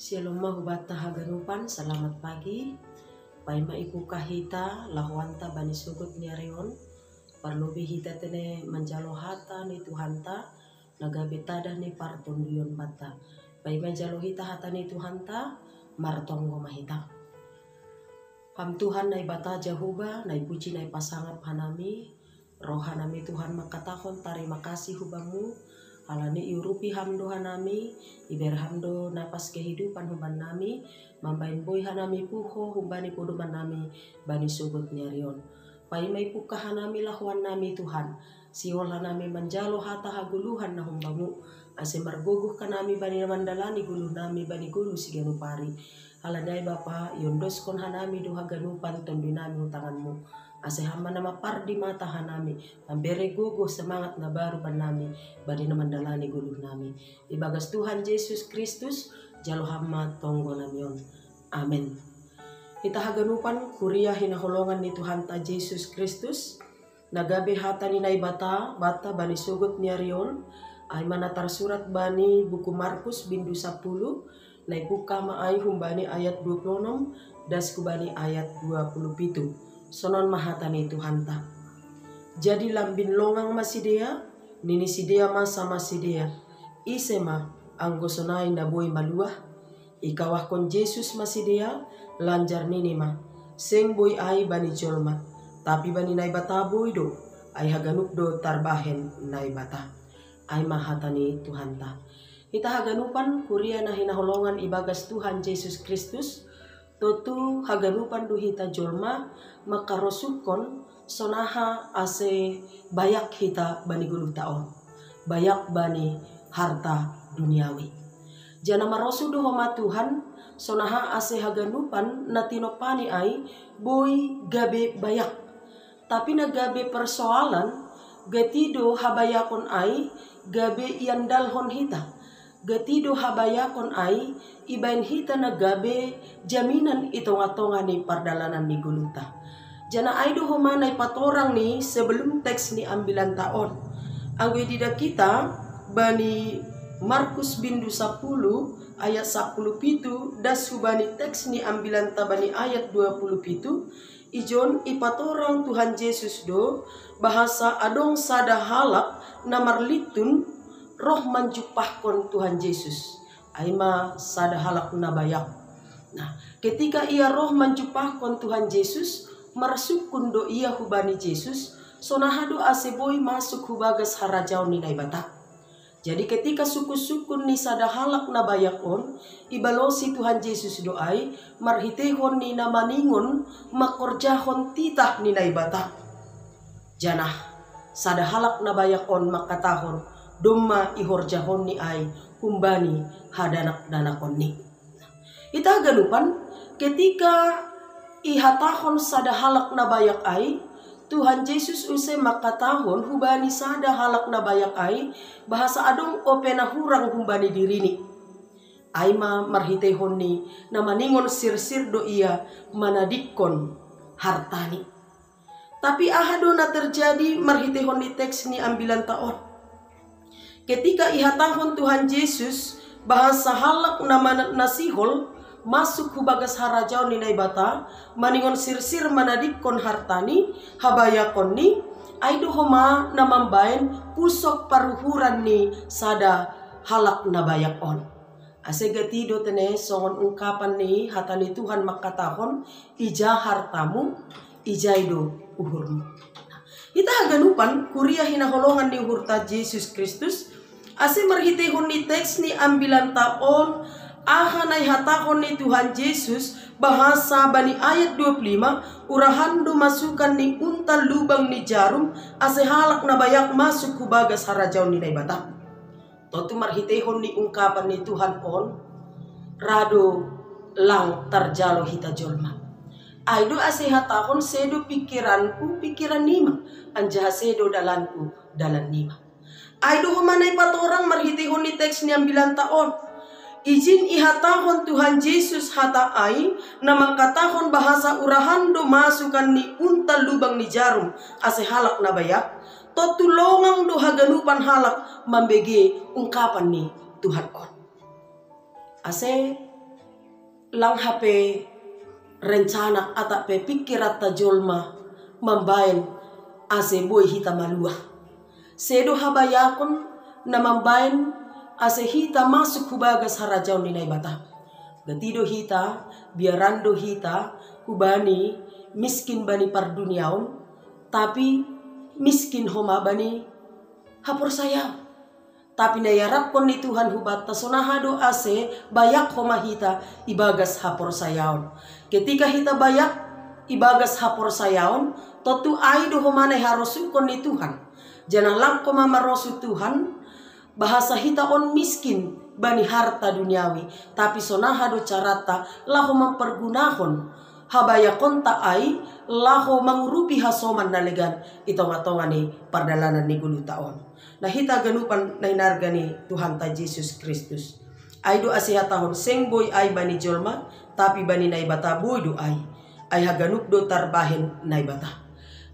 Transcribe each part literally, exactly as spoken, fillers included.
Shalom ma hubata haganupan, selamat pagi. Paima ipukah hita lahoanta bani sogot ni ari on, parlobi hita tene manjalo hata ni Tuhanta, na gabe tadah ni partonduyon banta. Paima jalo hita hata ni Tuhanta, martonggo ma hita. Ham Tuhan Naibata Jahowa, naipuji naipasangap hanami, rohanami Tuhan mangkatahon tarima kasih hu Bamu, halani iurupi Ham do hanami, ibere Ham do napas kehidupan huban nami, mambahen boi hanami puho humbani podoman nami bani sogot ni ari on. Paima ipukah hanami lahoan nami Tuhan, sihol hanami manjalo hata hagoluhan na humbamu, ase margogoh hanami bani na mandalani goluh nami bani goluh siganup ari. Halani ai Bapa, iondoskon hanami do haganupan tonduy nami hu tanganmu, ase Ham ma na mampardimata hanami, mambere gogoh semangat na baru bannami bani na mandalani goluh nami. Ibagas Tuhan Jesus Kristus, jalo Ham ma tonggo nami on. Amen. Hita haganupan kuria hinaholongan ni Tuhanta Jesus Kristus, na gabe hata ni Naibata banta bani sogot ni ari on, ai ma na tarsurat bani buku Markus bindu sapuluh, na ipukah ma ai humbani ayat dua puluh onom, das hubani ayat dua puluh pitu. Sonon ma hata ni Tuhanta. Jadi lambin longang ma sidea, nini sidea ma sama sidea, ise ma, anggo sonai na boi maluah? Ikawahkon Jesus ma sidea, lanjar nini ma, seng boi ai bani jolma, tapi bani Naibata boi do, ai haganup do tarbahen Naibata. Ai ma hata ni Tuhanta. Hita haganupan kuria na hinaholongan ibagas Tuhan Jesus Kristus, tontu haganupan do hita jolma mangkarosuhkon sonaha ase bayak hita bani goluhta on, bayak bani harta duniawi. Janah marosuh do homa Tuhan, sonaha ase haganupan na tinompani ai boi gabe bayak. Tapi na gabe persoalan, gati do habayakon ai gabe iandalhon hita. Gati do habayakon ai ibahen hita na gabe jaminan i tonga-tonga ni pardalanan ni goluhta. Janah ai do homa na ipatorang ni sebelum teks ni ambilanta on. Anggo ididah hita bani Markus bindu sapuluh ayat sapuluh pitu das hubani teks ni ambilanta bani ayat dua puluh pitu, ijon ipatorang Tuhan Jesus do bahasa adong sada halak na marlintun roh manjumpahkon Tuhan Jesus. Ai ma sada halak na bayak. Nah, ketika ia roh manjumpahkon Tuhan Jesus, marsungkun do ia hubani Jesus, sonaha do ase boi masuk hu bagas harajaon ni Naibata. Jadi ketika sungkun-sungkun ni sada halak na bayak on, ibalosi Tuhan Jesus do ai, marhiteihon ni na maningon mangkorjahon titah ni Naibata. Janah sada halak na bayak on mangkatahon, domma ihorjahonni ai humbani hadanak-danakonni. Hita haganupan, ketika ihatahon sada halak na bayak ai, Tuhan Jesus use mangkatahon hubani sada halak na bayak ai, bahasa adong ope na hurang humbani dirini. Ai ma marhiteihon ni na maningon sirsir do ia manadingkon hartani. Tapi aha do na terjadi marhiteihon ni teks ni ambilanta on? Ketika ihatahon Tuhan Jesus bahasa halak na manat na sihol masuk hu bagas harajaon ni Naibata, maningon sirsir manadingkon hartani, habayakonni, ai do homa na mambahen pusok paruhuran ni sada halak na bayak on. Ase gati do tene songon ungkapan ni hata ni Tuhan mangkatahon, ija hartamu, ijai do uhurmu. Hita haganupan kuria hinaholongan ni uhurta Jesus Kristus, ase marhiteihon ni teks ni ambilanta on, aha na ihatahon ni Tuhan Jesus bahasa bani ayat dua puluh lima, urahan do masukan ni unta lubang ni jarum, ase halak na bayak masuk hu bagas harajaon ni Naibata. Tontu marhiteihon ni ungkapan ni Tuhan on, ra do lang tarjalo hita jolma. Ai do ase ihatahon sedo pingkiranku pingkiran nima, anjaha sedo dalanku dalan nima. Ai do homa na ipatorang marhiteihon ni teks ni ambilanta on. Ijin ihatahon Tuhan Jesus hata ai, na mangkatahon bahasa urahan do masukan ni unta lubang ni jarum, ase halak na bayak, tontu longang do haganupan halak mambege ungkapan ni Tuhan on. Ase Lang hape rencana atap pe pikkiratta jolma mambaen ase boi hita maluah. Sedo habayakon na mambaen ase hita masuk hu bagas harajaon ni Naibata. Gatido hita, biarando hita hubani miskin bani parduniaon, tapi miskin homa bani haporsayaon. Tapi na iarapkon ni Tuhan hubanta sonaha do ase bayak homa hita ibagas haporsayaon. Ketika hita bayak ibagas haporsayaon, tontu ai do homa na iharosuhkon ni Tuhan. Janah lang homa marosuh Tuhan, bahasa hita on miskin bani harta duniawi, tapi sonaha do carata laho mampergunahon habayakonta ai laho mangurupi hasoman na legan i tonga-tonga ni pardalanan ni goluhta on. Na hita ganupan na hinarga ni Tuhanta Jesus Kristus, ai do ase hatahon seng boi ai bani jolma, tapi bani Naibata boi do ai. Ai haganup do tarbahen Naibata.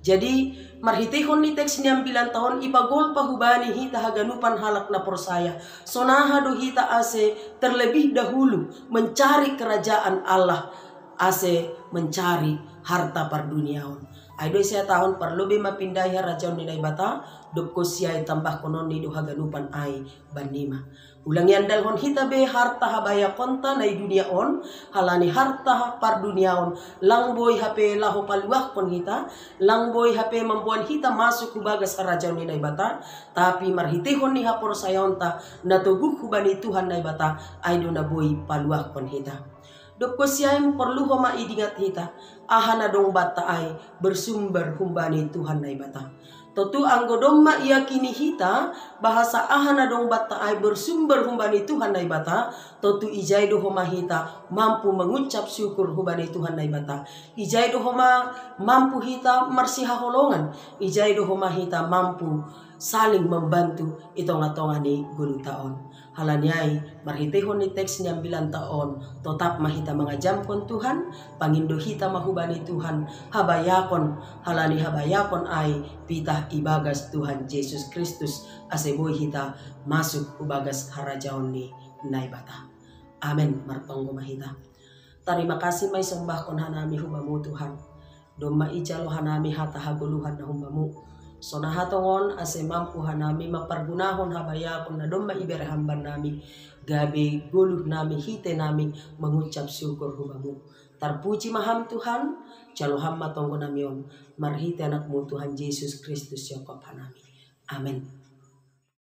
Jadi marhiteihon ni teks ni ambilanta on ipagolpa hubani hita haganupan halak na porsaya, sonaha do hita ase terlebih dahulu mencari kerajaan Allah ase mencari harta parduniaon. Ai do ise hatahon parlu be mapindahi harajaon ni Naibata, dob konsi ai tambahkonon ni do haganupan ai bannima. Ulang iandalhon hita be harta habayakonta na i dunia on, halani harta parduniaon lang boi hape laho paluahkon hita, lang boi hape mamboan hita masuk hu bagas harajaon ni Naibata, tapi marhiteihon ni haporsayaonta na toguh hubani Tuhan Naibata, ai do na boi paluahkon hita. Dob konsi ai porlu homa idingat hita, aha na dong banta ai bersumber humbani Tuhan Naibata. Tontu anggo domma iakini hita bahasa aha na dong banta ai bersumber humbani Tuhan Naibata, tontu ijai do homa hita mampu mengucap syukur hubani Tuhan Naibata. Ijai do homa mampu hita marsihaholongan. Ijai do homa hita mampu saling membantu i tonga-tonga ni goluhta on. Halani ai marhiteihon ni teks ni ambilanta on, totap ma hita mangajamkon Tuhan, pangindo hita ma hubani Tuhan habayakon, halani habayakon ai pitah ibagas Tuhan Jesus Kristus, ase boi hita masuk hu bagas harajaon ni Naibata. Amen. Martonggo ma hita. Tarima kasih ma isombahkon hanami hu Bamu Tuhan. Domma ijalo hanami hata hagoluhan na humbamu. Sonaha tongon ase mampu hanami mampargunahon habayakon na domma ibere Ham bannami, gabe goluh nami hite nami mangucap syukur hubamu. Tarpuji ma Ham Tuhan, jalo Ham ma tonggo nami on, marhite Anakmu Tuhan Jesus Kristus iongkop hanami. Amen.